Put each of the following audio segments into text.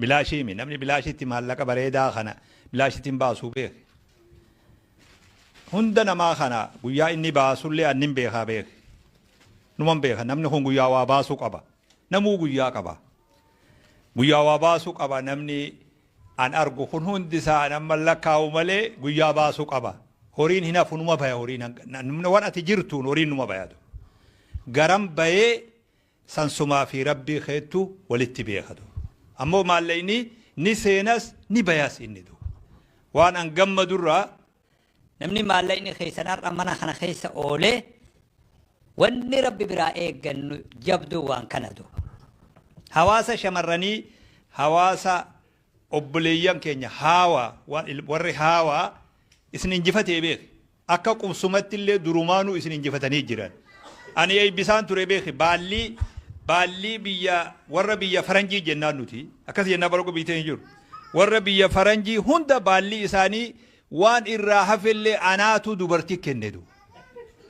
Bilaashiimi namni bilaashitti maallaqa bareedaa kana bilaashitti hin baasuu beek. Hunda namaa kana guyyaa inni baasullee annin beekaa beek. Numan beeka, namni kun guyyaa waa baasuu qaba. Namuu guyyaa qaba. Guyyaa waa baasuu qaba. Namni an argu kun hundi isaa an amma lakkaa'u malee guyyaa baasuu qaba. Horiin hin hafu, numa baya horiin, namni waan ati jirtuun horiin numa bayatu. Garam bayee sansumaa fi rabbii keettu walitti beekatu. Ammoo maallaqni ni seenas ni bayas inni du. Waan an gammadurraa Namni maallaqni keessan har'a mana kana keessa oolee, wanni rabbi biraa eeggannu jabduu waan kana duuba. Hawaasa shamarranii, hawaasa obboleeyyan keenya haawaa, warri haawaa isin injifatee beeki. Akka qubsumatti illee durumaanuu isin injifatanii jiran. Ani eebbisaan ture beeki, baallii biyya warra biyya faranjii jennaan nuti akkas jennaa balqoo biitee hin jiru. Warra biyya faranjii hunda baallii isaanii waan irraa hafellee anaatu dubartii kenne du.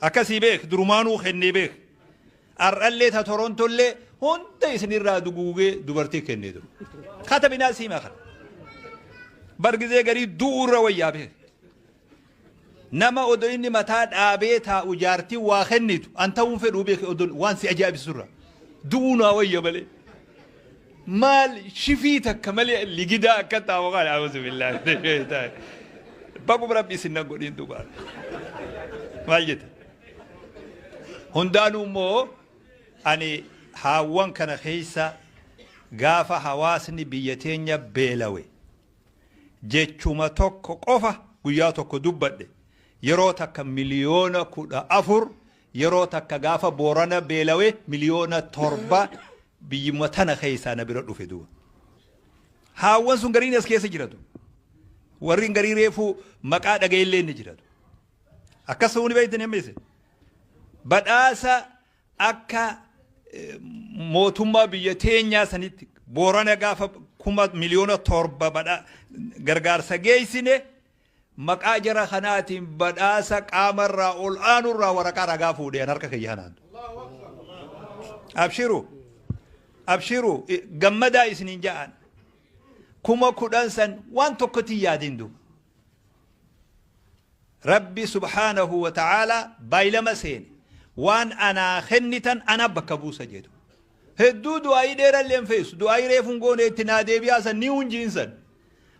Akkasii beek, durumaanuu kennee beek. Har'allee ta Torontollee hunda isinirraa duguugee dubartii kenne du. Katabinaa siima kana. Bargizee garii du'uurra wayyaa beek. Nama odoo inni mataa dhaabee taa'u jaartiin waa kennitu an ta'uun fedhuu beek, odoo waan si ajaa'ibsiisurra. Du'uu naa wayya malee. Maal shifii takka malee ligidaa akka taa'u kana, a'uuzu billaahi. Baguma rabbi isin nan godhiin duuba. Maal jette? Hundaanuu immoo ani haawwan kana keessa gaafa hawaasni biyya teenya beelawe jechuma tokko qofa guyyaa tokko dubbadhe, yeroo takka 14,000,000, yeroo takka gaafa Boorana beelawe 7,000,000 biyyuma tana keessaa na bira dhufe duuba. Haawwan sun gariin as keessa jiratu. Warri garii reefuu maqaa dhaga'ellee ni jiratu. Akkas ta'uu ni beektan amma isin. Badhaasa akka mootummaa biyya teenyaa sanitti Boorana gaafa 7,000,000 badha gargaarsa geessine, maqaa jara kanaatiin badhaasa qaamarraa ol aanurraa waraqaa ragaa fuudheen harka kiyya kanaan. Abshiru, abshiru, gammadaa isiniin ja'an. 10,000 san waan tokkotti yaadin duuba. Rabbi subhaanahu wa ta'aalaa baay'ilama seene waan anaa kennitan ana bakka buusa jedhu. Hedduu du'aayii dheerallee hin feesu. Du'aayii reefuun goone itti naa deebi'aa san ni hunjiin san.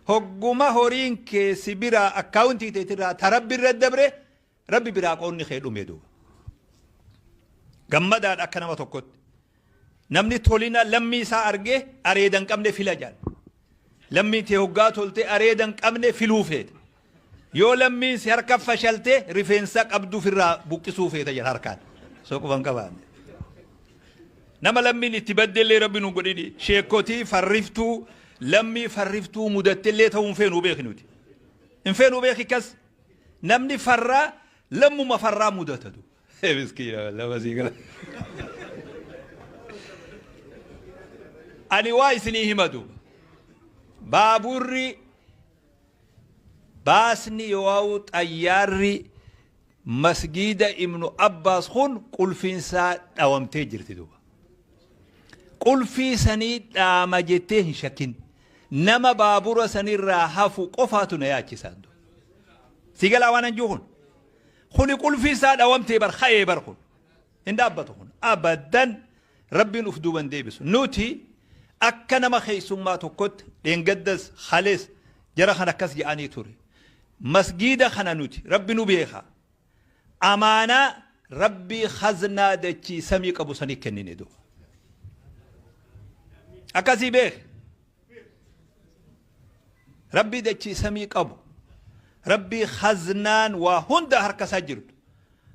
Hogguma horiin kee si biraa akkaawuntii teetirraa ta rabbi irra dabre, rabbi biraa qoonni kee dhume duuba. Gammadaadha akka nama tokkotti. Namni tolina lammii isaa argee areeda hin qabne fila jedha. Lammiin tee hoggaa tolte areeda hin qabne filuu feete. Yoo lammiin si harka fashalte rifeensa qabdu ofirraa buqqisuu feeta jedha harkaan. Soo quban qabaanne. Nama lammiin itti baddellee rabbi nu godhini. Sheekotii farriftuu, lammii farriftuu mudattellee ta'uu hin feenuu beeki nuti. Hin feenuu beeki kas. Namni farraa lammuma farraa mudatatu. Miskiina lama sii gala. Ani waa isinii himatu. Baaburri baasni yoo xayyaarri masgiida Ibnu Abbaas kun qulfiinsaa dhawamtee jirti duuba. Qulfii sanii dhaama jettee hin shakkin. Nama baabura sanirraa hafu qofaatu na yaachisaan duuba. Si galaa waan anjuu kun? Kuni qulfii isaa dhawamtee bar ka'ee bar kun. Hin dhaabbatu kun. Abadan rabbiin uf duuban deebisu. Nuti akka nama keessummaa tokkotti dheengaddas halees jara kan akkas jedhanii ture. Masgiida kana nuti rabbi nu beeka. Amaanaa rabbii khaznaa dachii samii qabu sanii kennine duuba. Akkasii beek. Rabbii dachii samii qabu. Rabbii khaznaan waa hunda harka isaa jirtu.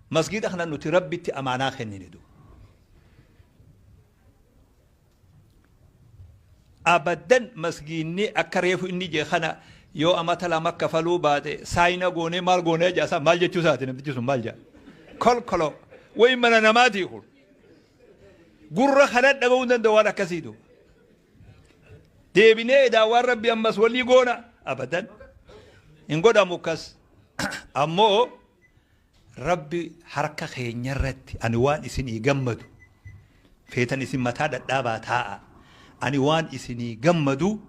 Masgiida kana nuti rabbitti amaanaa kennine duuba. Abadan masgiinni akka reefu inni jee kana yoo amata lama kafaluu baate saayina goonee maal goonee jaasa maal jechuu isaati, namtichi sun maal jaa kolkolo wayi mana namaatii kun gurra kana dhaga'uu hin danda'u waan akkasii duuba. Deebinee edaa waan rabbi ammas walii goona, abadan hin godhamu akkas. Ammoo rabbi harka keenya irratti ani waan isinii gammadu, feetan isin mataa dhadhaabaa taa'a, ani waan isinii gammadu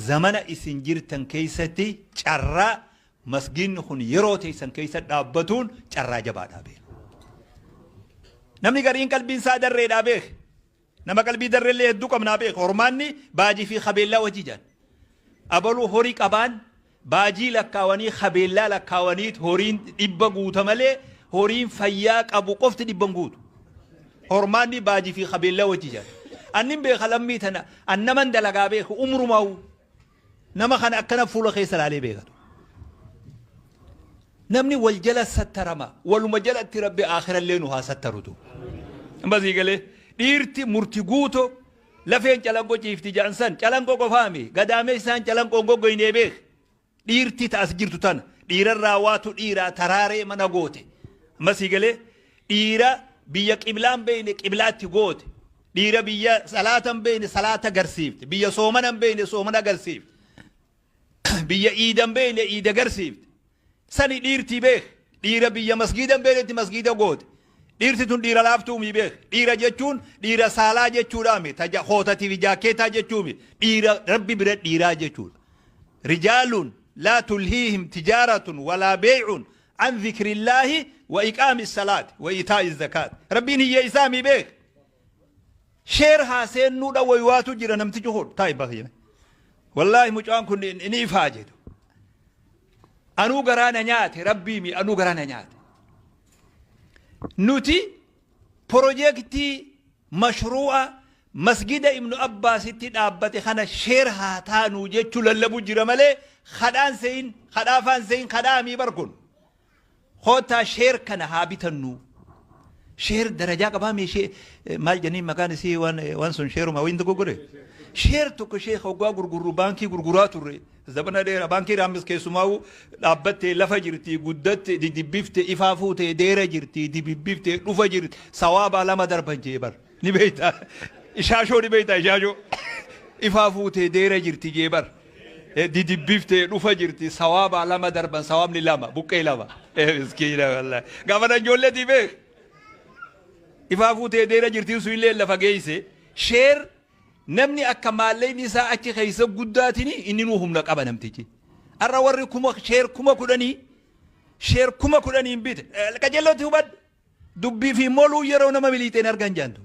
Zamana isin jirtan keessatti carraa masgiinni kun yeroo teessan keessa dhaabbatuun carraa jabaadhaa beeka. Namni gariin qalbiin isaa darreedhaa beeka. Nama qalbii darreellee hedduu qabnaa beeka. Hormaanni baajii fi qabeellaa wajji jaan. Abaluu horii qabaan baajii lakkaawanii qabeellaa lakkaawaniit horiin 100 guuta malee horiin fayyaa qabu qofti 100 guutu. Hormaanni baajii fi qabeellaa wajji jaan. Annin beeka lammii tana an naman dalagaa beeku umrumaa'u nama kana akkana fuula keessa laalee beekatu. Namni wal jala sattarama waluma jalatti Rabbi aakhirallee nu haa sattarutu. Basii galee dhiirti murti guuto lafeen calanqoo ciifti ja'an san calanqoo qofaami gadaamee isaan calanqoo goggoynee beek. Dhiirti ta'as jirtu tana dhiirarraa waatu dhiiraa taraaree mana goote. Masii galee dhiira biyya qiblaan beeyne qiblaatti goote. Dhiira biyya salaatan beeyne salaata garsiifte. Biyya soomanan beeyne soomana garsiifte. Biyya iidan beeyne iida garsiifte. Sani dhiirtii beek. Dhiira biyya masgiidan beeynetti masgiida goote. Dhiirti tun dhiira laaftuumi beek. Dhiira jechuun dhiira saalaa jechuudhaami. Hootatiif jaakkeetaa jechuumi. Dhiira Rabbi bira dhiiraa jechuudha. Rijaaluun laa tulhiihim tijaaratun walaa beey'uun an dhikrillaahi wa iqaami salaati wa itaa'i zakaat. Rabbiin hiyyeessaami beek. Sheer haa seennuudha waywaatu jira namtichi hodhu taa'i bakka. Wallaahi mucaan kun ni ifaa jedhu. Anuu garaa na nyaate Rabbiimi anuu garaa na nyaate. Nuti piroojeektii mashruu'a masgida Ibnu Abbaasitti dhaabbate kana sheer haa taanuu jechuu lallabu jira malee kadhaan se'in kadhaafaan se'in kadhaamii bar kun. Kootaa sheer kana haa bitannu. Sheer darajaa qabaa meeshee maal jedhanii maqaan isii waan sun sheeruma wayiin tokko godhe. Sheer tokko sheekh hoggaa gurgurru baankii gurguraa turre. Zabana dheeraa baankii raammis keessumaa'u dhaabbattee lafa jirti guddatte didibbifte ifaa fuutee deera jirti dibibbifte dhufa jirti sawaabaa lama darban jee bar ni beektaa ishaashoo ni beektaa ishaashoo ifaa fuutee deera jirti jee bar didibbifte dhufa jirti sawaabaa lama darban sawaabni lama buqqee lama miskiina wallaahi gaafa ijoolleetii beek ifaa fuutee deera jirtiin sun illee lafa geesse sheer. Namni akka maallaqni isaa achi keessa guddaatini inni nuu humna qaba namtichi. Har'a warri kuma sheer 10,000 sheer 10,000 bite. Qajeellotti hubadhu. Dubbii fi moluu yeroo nama miliixeen argan jaantu.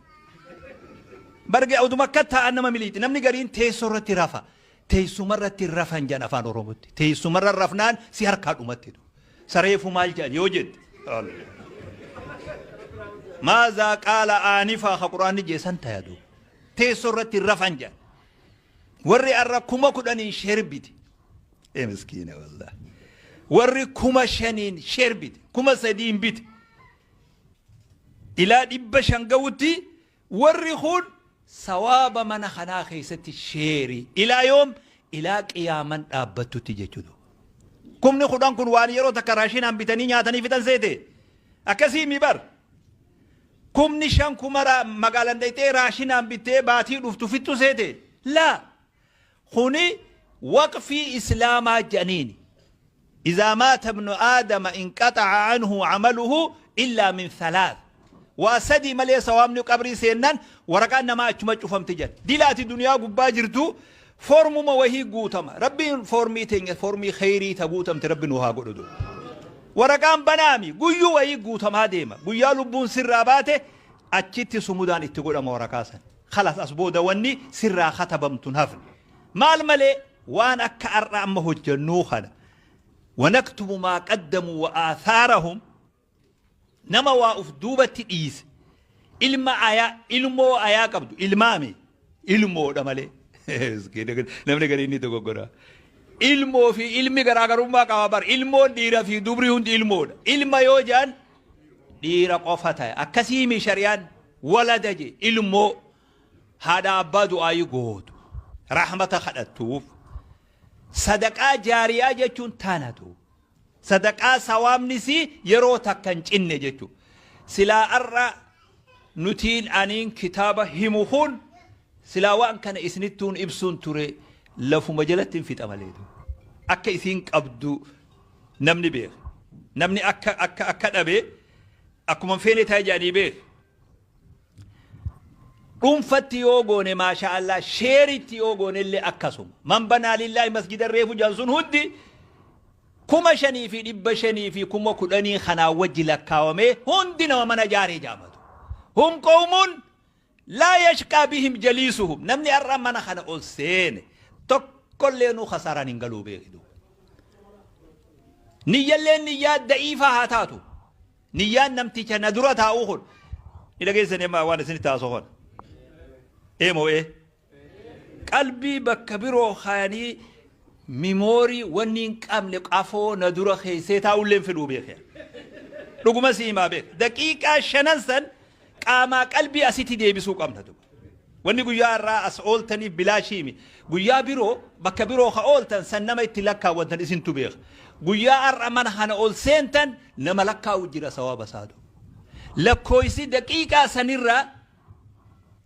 Barge oduma akka taa'an nama miliixi. Namni gariin teessoo irratti rafa. Teessuma irratti rafan jedhan afaan Oromootti. Teessumarra rafnaan si harkaa dhumatti. Sareefu maal jedhan yoo jette. Maazaa qaala aanifaa ka quraanni jeessan tayaadu. Teessoo irratti rafan jedhan. Warri har'a 10,000 sheer bite. Miskiina wallaahi. Warri 5,000 sheer bite. 3,000 bite. Ilaa 500 ga'utti warri kun sawaaba mana kanaa keessatti sheeri. Ilaa yoom? Ilaa qiyaaman dhaabbattutti jechuudha. 10,000 kun waan yeroo takka raashinaan bitanii nyaatanii fixan seete. Akkasii mi bar. 5,000 kuma magaalaan dhayxee raashinaan bittee baatii dhuftu fixxu seete. Laa. Kuni waqfii islaamaa jedhaniini. إذا مات ابن آدم انقطع عنه عمله إلا من ثلاث. وسدي ملي سوامني قبري سينان ورقان ما أجمع فهمت جد. دلاتي دنيا قبا جرتو فورمو ما وهي قوتما. ربي فورمي تنج فورمي خيري تقوتم تربي نوها قردو. ورقان بنامي قيو وهي قوتما ديما. قيا لبون سراباته أتشتي سمودان اتقول أما ورقاسا. خلاص أسبو دواني سرا خطبم تنهفن. مال ملي وان أكأر أمه الجنوخنا. ونكتب ما قدموا وآثارهم نما واقف دوبة إيس إلما آيا إلمو آيا قبضو إلمامي إلمو دمالي نمني قريني تقول إلمو في إلمي قراقرون ما قوابر إلمو ديرا في دوبري هند إلمو إلما يوجان ديرا قفتا أكسيمي شريان ولا دجي إلمو هذا أبادو آي قود رحمة خدتوف صدقاء جارية جتون تانتو صدقاء سوام نسي يرو تكن جن جتو سلا أرى نتين أنين كتابة همخون سلا وان كان إسنتون إبسون تري لفو مجلة في تماليدو أكا إثين أبدو نمني بيغ نمني أكا أكا أكا أبي أكو من فيني تاجاني بيغ Dhuunfatti yoo goone maasha Allah, sheeritti yoo goone illee akkasuma. Man banaa lillaahi masjida reefu jedhan sun hundi 5,500 fi 10,000 kanaa wajji lakkaawamee hundi nama mana jaaree jaamatu. Hum qawmun laa yashqaa bihim jaliisuhum. Namni har'a mana kana ol seene tokkollee nu kasaaraan hin galuu beekidu. Niyyalleen niyyaa da'iifaa haa taatu. Niyyaan namticha na dura taa'uu kun. Ni dhageessanii amma waan isinitti haasoo kana. Eemoo ee. Qalbii bakka biroo kaayanii mimoorii wanni hin qabne qafoo na dura keessee taa'ullee hin fedhuu beekee. Dhuguma si himaa beeka. Daqiiqaa shanan san qaamaa qalbii asitti deebisuu qabna duba. Wanni guyyaa irraa as ooltaniif bilaashiimi. Guyyaa biroo bakka biroo ka ooltan san nama itti lakkaawwatan isintu beeka. Guyyaa har'a mana kana ol seentan nama lakkaa'u jira sawaaba isaatu. Lakkooysi daqiiqaa sanirraa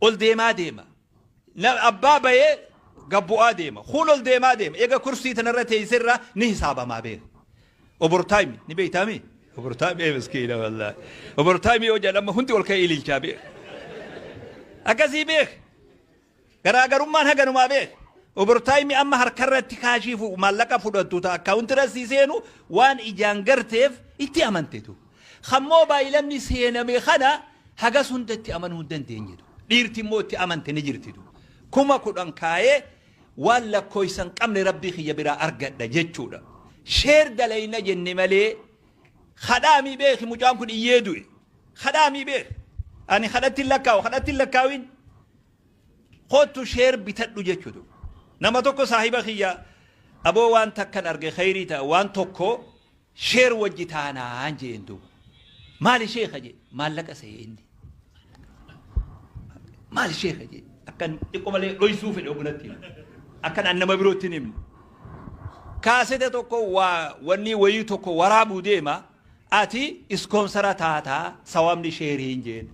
ol deemaa deema. Abbaa bahee gabbu'aa deema. Kun ol deemaa deema. Eega kursii tanarra teessirraa ni hisaabamaa beeka. Overtime ni beektaami? Overtime ee miskiina wallaahi. Overtime yoo jedhama hundi ol ka'ee ililchaa beeka. Akkasii beeka. Garaagarummaan haganumaa beeka. Overtime amma harkarratti kaashii maallaqa fudhattu ta'a akkaawunti irra seenu waan ijaan garteef itti amantetu. Kammoo baay'ilamni seename kana hagas hunda itti amanuu hin dandeenyetu. Dhiirti immoo itti amante ni jirtitu. 10,000 kaayee waan lakkooysan qabne rabbii kiyya biraa argadha jechuudha. Sheer dalayna jenne malee kadhaamii beeki mucaan kun iyyee du'e. Kadhaamii beeki. Ani kadhatti hin lakkaa'u kadhatti hin lakkaa'in. Kottu sheer bitadhu jechuudha. Nama tokko saahiba kiyya aboo waan takkan arge khayrii ta'a waan tokko sheer wajji taanaan jeen duuba. Maali sheeka jee maallaqa se'e inni. Maali sheeka jee akkan xiqqoo malee dhoysuu fedhe ogunatti. Akkan an nama birootti hin himne. Kaaseta tokko waa wanni wayii tokko waraabuu deema ati iskoonsara taataa sawaabni sheerii hin jeen.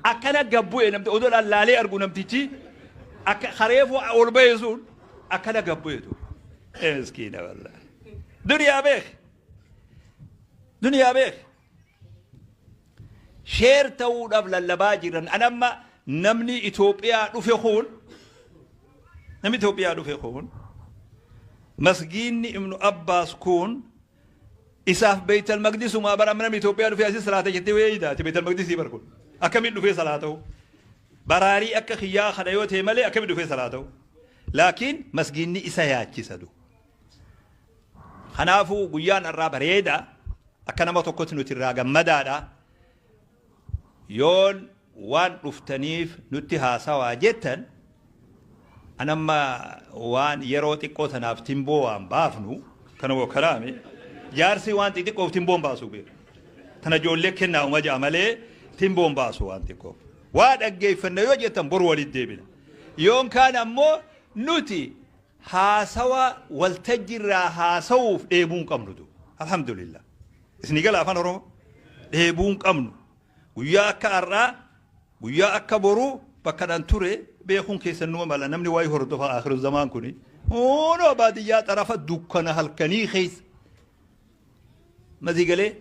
Akkana gabbu'e namti odoo lallaalee argu namtichi akka kareefu ol ba'e sun akkana gabbu'etu. Miskiina wallaahi. Duniyaa beek. Duniyaa beek. Sheer ta'uudhaaf lallabaa jiran an amma namni Itoophiyaa dhufe kun namni Itoophiyaa dhufe kun masgiinni Ibnu Abbaas kun isaaf Beeytal Maqdisumaa bara namni Itoophiyaa dhufee asii salaata jettee weeyyidaati Beeytal Maqdisii bar kun akkamiin dhufee salaata'u baraarii akka kiyyaa kana yoo ta'e malee akkamiin dhufee salaata'u laakiin masgiinni isa yaachisa du. Kanaafuu guyyaan har'aa bareeda akka nama tokkotti nuti irraa gammadaadha. Yoon waan dhuftaniif nutti haasawaa jettan anamma waan yeroo xiqqoo tanaaf timboo waan baafnu kana woo karaame jaarsi waan xixiqqoof timboon baasu beeku. Tana ijoollee kennaa uma ja'a malee timboon baasu waan xiqqoof. Waa dhaggeeffanna yoo jettan boru walitti deebina. Yoon kaan ammoo nuti haasawa waltajjiirraa haasawuuf dheebuu hin qabnu du. Alhamdulillah. Isinii gala afaan Oromoo? Dheebuu hin qabnu. Guyyaa akka har'aa guyyaa akka boruu bakka dhan ture beekuun keessan numa mala namni waa'ee hordofa akhiru zamaan kuni. Hoonoo baadiyyaa xarafa dukkana halkanii keessa. Masii galee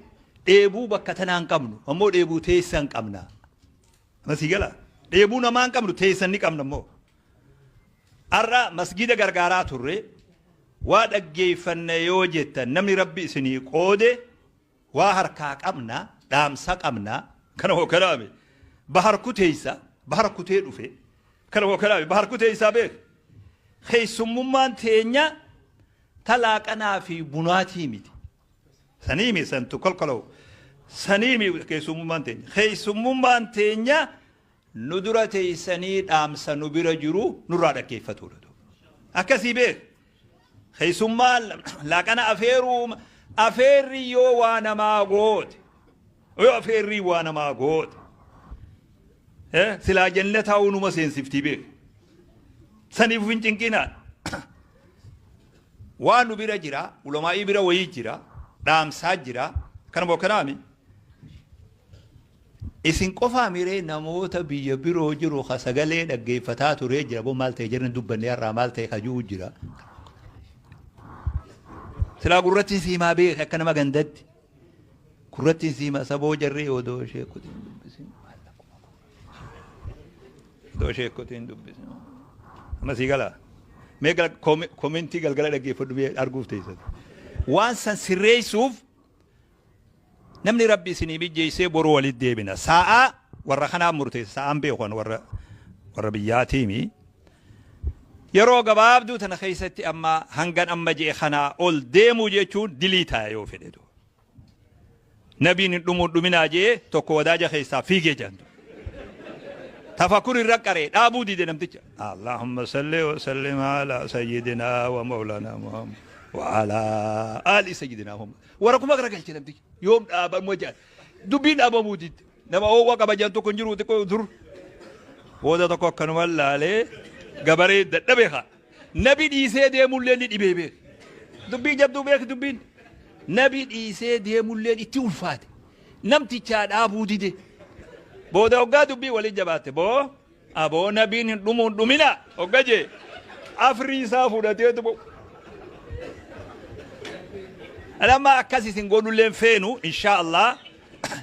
dheebuu bakka tanaa hin qabnu ammoo dheebuu teessa hin qabna. Masii gala dheebuu namaa hin qabnu teessan ni qabna ammoo. Har'a masgida gargaaraa turre waa dhaggeeffanna yoo jettan namni rabbi isinii qoode waa harkaa qabna dhaamsa qabna kana hoo kalaame bahar kuteessa bahar kutee dhufe kana hoo kalaame bahar kuteessaa beek keessummummaan teenya talaaqanaa fi bunaatii miti saniimi santu kolkoloo saniimi keessummummaan teenya keessummummaan teenya nu dura teessanii dhaamsa nu bira jiru nurraa dhaggeeffatudha. Akkasii beek. Keessummaa laaqana afeeruu afeerri yoo waa namaa goote yoo afeerri waa namaa goote silaa jannataa numa seensiftii beek. Saniif hin cinqinaa. Waan nu bira jira ulamaa'ii bira wayii jira dhaamsaa jira kana moo kanaami. Isin qofaa miree namoota biyya biroo jiru ka sagalee dhaggeeffataa turee jira boo maal ta'e jirni dubbanne har'aa maal ta'e kajuu jira. Silaa gurratti siimaa beek akka nama gandatti. Gurratti siima saboo jarree odoo ishee kutin dubbisin. Otoo sheekkotiin dubbisne. Amma sii galaa? Mee komentii galgala dhaggeeffadhu mee arguuf teessatu. Waan san sirreessuuf namni Rabbi isinii mijjeessee boru walitti deebina. Saa'aa warra kanaa murteessa. Saa'aan beeku an warra warra biyyaatiimi. Yeroo gabaabduu tana keessatti amma hangan amma je'e kanaa ol deemuu jechuun dilii ta'a yoo fedhe. Nabiin hin dhumuun dhuminaa je'e tokko wadaaja keessaa fiigee jedhan. Tafakkur irra qaree dhaabuu dide namticha. Allahumma salli wa sallim ala sayyidina wa mawlana Muhammad wa ala ali sayyidina Muhammad. Warra kuma garagalche namtichi. Yoom dhaabamu jedhan. Dubbiin dhaabamuu didde. Nama oowwa qaba jedhan tokko hin jiru xiqqoo dur. Booda tokko akkanuma laalee gabaree dadhabe haa. Nabi dhiisee deemullee ni dhibee beek. Dubbii jabduu beek dubbiin. Nabi dhiisee deemulleen itti ulfaate. Namtichaa dhaabuu dide. Booda hoggaa dubbii waliin jabaatte boo aboo nabiin hin dhumuun dhumina hogga jee afrii isaa fudhateetu bo. Amma akkas isin godhulleen feenu inshaa Allah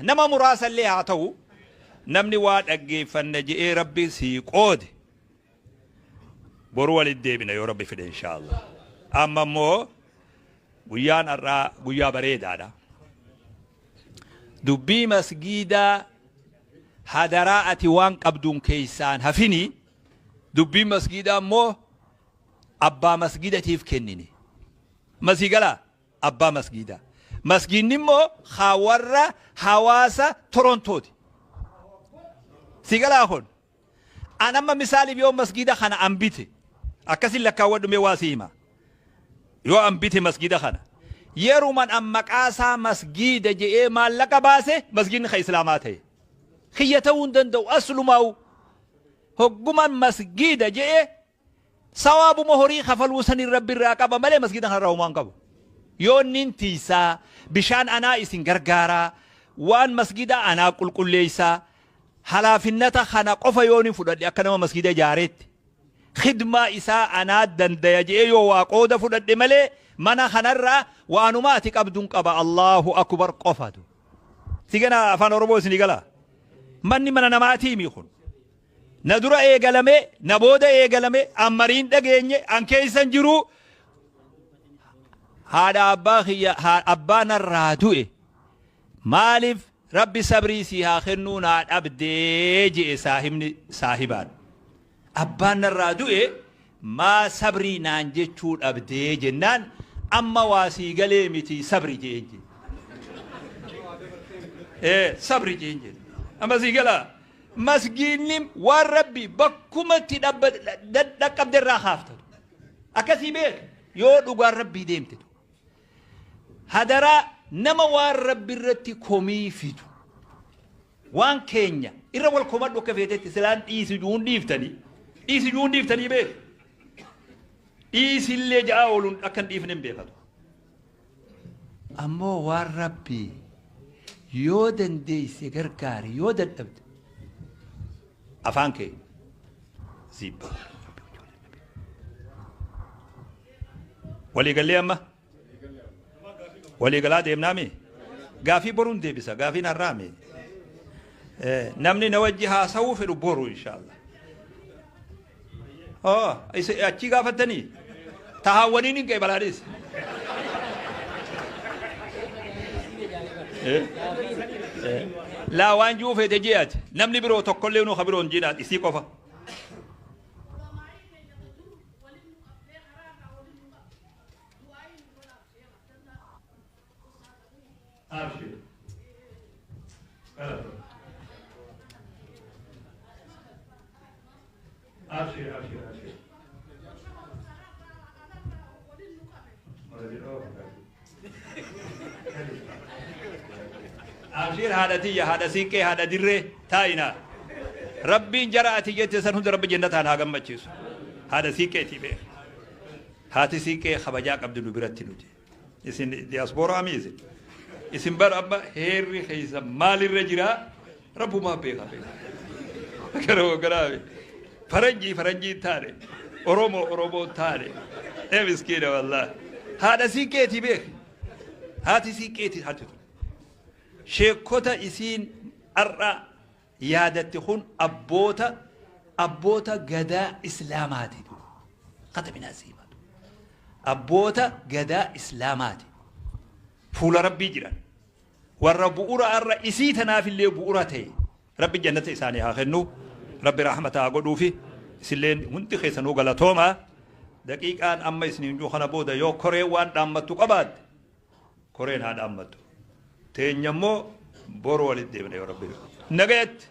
nama muraasallee haa ta'u namni waa dhaggeeffanna je'ee rabbi sii qoode boru walitti deebina yoo rabbi fedhe inshaa Allah. Amma immoo guyyaan har'aa guyyaa bareedaadha. Dubbii masgiidaa hadaraa ati waan qabduun keessaan hafini dubbiin masgiidaa immoo abbaa masgiidatiif kennine. Masii galaa abbaa masgiidaa. Masgiidni immoo haa warra hawaasa Torontooti. Si galaa kun. An amma misaaliif yoo masgiida kana an bite akkasin lakkaawwadhu mee waa si hima. Yoo an bite masgiida kana yeruman an maqaasaa masgiida je'ee maallaqa baase masgiidni ka islaamaa ta'e. Kiyya ta'uu hin danda'u aslumaa'u. Hogguman masgiida je'e Sawaabuma horii kafaluu sanin Rabbi irraa qaba malee masgiida kanarraa homaa hin qabu. Yoo innin tiiysaa, bishaan anaa isin gargaaraa, waan masgiidaa anaa qulqulleeysaa, halaafinnata kana qofa yoonin fudhadhe akka nama masgiida ijaareetti, khidmaa isaa anaa dandaya je'ee yoo waa qooda fudhadhe malee mana kanarraa waanuma ati qabdun qaba Allaahu Akbar qofatu. Si gana afaan Oromoo isinii galaa? Manni mana namaatiimi kun. Na dura eegalame, na booda eegalame, an mariin dhageenye, an keessa hin jiru. Haadha abbaa kiyya, abbaa narraa du'e. Maaliif Rabbi sabrii sii haa kennuu naa dhabdee je'e saahibni saahibaan. Abbaan narraa du'e maa sabrii naan jechuu dhabdee jennaan amma waa sii galee miti sabri je'een jedhe. Ee sabri je'een jedhe. Amma sii galaa? Masgiinni waan Rabbi bakkuma itti dhaqqabde irraa kaafta. Akkasii beek yoo dhugaan Rabbii deemte. Hadaraa nama waan Rabbi irratti komii fidu. Waan keenya irra wal komadhu akka feetetti silaan dhiisi juun dhiiftanii. Dhiisi juun dhiiftanii beek. Dhiisillee ja'aa ooluun akka hin dhiifne hin beekatu. Ammoo waan Rabbii yoo dandeeyse gargaari yoo dadhabde afaan kee ziibba. Walii gallee amma? Walii galaa deemnaami? Gaafii boruun deebisa gaafiin har'aami. Namni na wajji haasawuu fedhu boru inshaallah. Oh, isa achii gaafattanii? Tahaawwaniin hin qeebalaadhis. Eh? Eh. Laa waan ji'uu feete ji'i ati. Namni biroo tokkollee nuu ka biroo hin ji'in isii qofa. Abshir. Abshir, abshir, abshir. Abshir haadha tiyya, haadha siinqee, haadha dirree taa'inaa. Rabbiin jara ati jette san hunda rabbi jannataan haa gammachiisu. Haadha siinqeetii beek. Haati siinqee kabajaa qabdi nu biratti nuti. Isin diyaasbooraa mi isin? Isin bara amma heerri keessa maalirra jira? Rabbumaa beeka beeka. Gara hoogganaa faranjii faranjii taane Oromoo Oromoo taane ee miskiina wallaahi. Haadha siinqeetii beek. Haati siinqeetii haati tun. Sheekota isiin har'a yaadatti kun abboota Abboota gadaa Islaamaati. Kataminaa siimatu. Abboota gadaa Islaamaati. Fuula Rabbii jiran. Warra bu'ura arra isii tanaafillee bu'ura ta'e. Rabbi jannata isaanii haa kennu. Rabbi rahmata haa godhuufi. Isilleen hundi keessanuu galatoomaa. Daqiiqaan amma isiniin jiru kana booda yoo koreen waan dhaammattu qabaatte, koreen haa dhaammattu. Teenya immoo boru walitti deebina yoo Rabbi. Nagayatti.